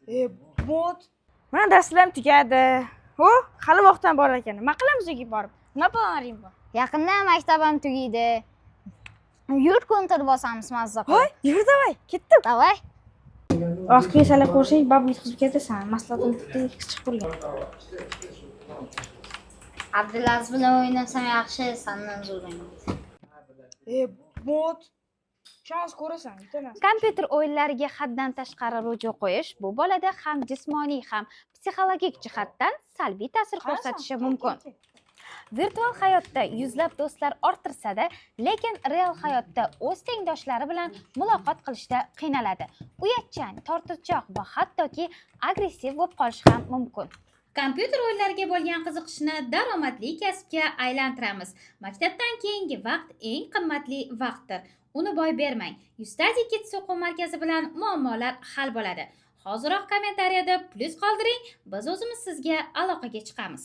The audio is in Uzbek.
E, bot. Mana darslar ham tugadi. O, hali vaqt ham bor ekan. Nima qilamiz uyga borib? Nima planlaring bor? Yaqinda maktab ham tugaydi. Yur, kontur bosamiz mazza Voy, qilib. Yur, давай, ketdik. Давай. Rostga salab ko'rsang, bab yutqizib ketasan. Maslahatim chiqib qolgan. Abdulaziz bilan o'ynasam yaxshi, sandan zo'r o'ynaydi. E, bot. Shans ko'rasan, yutaman. Kompyuter o'yinlariga haddan tashqari ruju qo'yish bu bolada ham jismoniy, ham psixologik jihatdan salbiy ta'sir ko'rsatishi mumkin. Virtual hayotda yuzlab do'stlar orttirsa-da, lekin real hayotda o'z tengdoshlari bilan muloqot qilishda qiynaladi. Uyatchan, tortinchoq va hattoki agressiv bo'lib qolishi ham mumkin. Kompyuter o'yinlariga bo'lgan qiziqishni daromadli kasbga aylantiramiz. Maktabdan keyingi vaqt eng qimmatli vaqtdir. Uni boy bermang. Study Kids o'quv markazi bilan muammolar hal bo'ladi. Hoziroq kommentariyada plyus qoldiring, biz o'zimiz sizga aloqaga chiqamiz.